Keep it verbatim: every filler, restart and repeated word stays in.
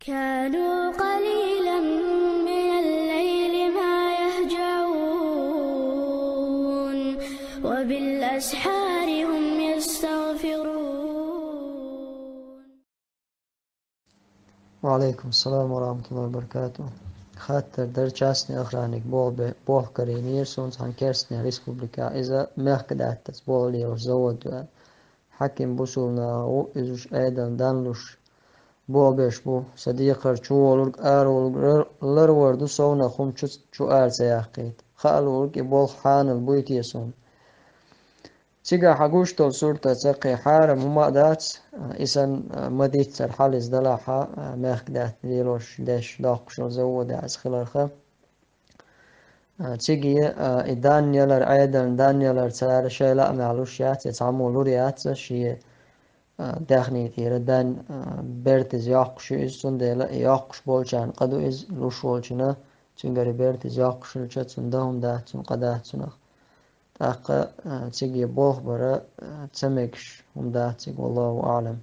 كانوا قليلا من الليل ما يهجعون وبالأسحار هم يستغفرون. وعليكم السلام ورحمة الله وبركاته. Хаттар дар частный охранник болх бе-, болх карийнера суна цхьан керстаний республика. Иза мехкдаьттаза болх лелаш завод ду. Хьаким бусулба нах ву, иза уж Ӏедална данлуш болх беш бу. Сан декхар чуволург, араволург лар-, ларвар ду, совнах хӀума чу, чу ара ца яккхийта. Хаалург и болх хьанал буй те суна. Цигахь хьан гуш долу суртаца кхин хьарам хӀума а дац, и санна, а, ма-дийццара хьал иза далахь а, мехкдаьтта лелош деш доккхуш йолу завод а иза хиларх. А, цига, а, и дан ялар, Ӏедална дан ялар цара шайн лаамехь луш яц, я цхьаммо лур яц шен, а, даьхни тӀера дан, а, бертаза йоккхуш ю иза, цундела и йоккхуш болчарна къа ду иза, луш волчунна, цуьнгара и бертаза йоккхуш хилча, цунна дан хӀума дац, цунна къа дац цунах. ТӀаккха, а, цига болх бара, а, ца мегаш хӀума дац цига, والله أعلم.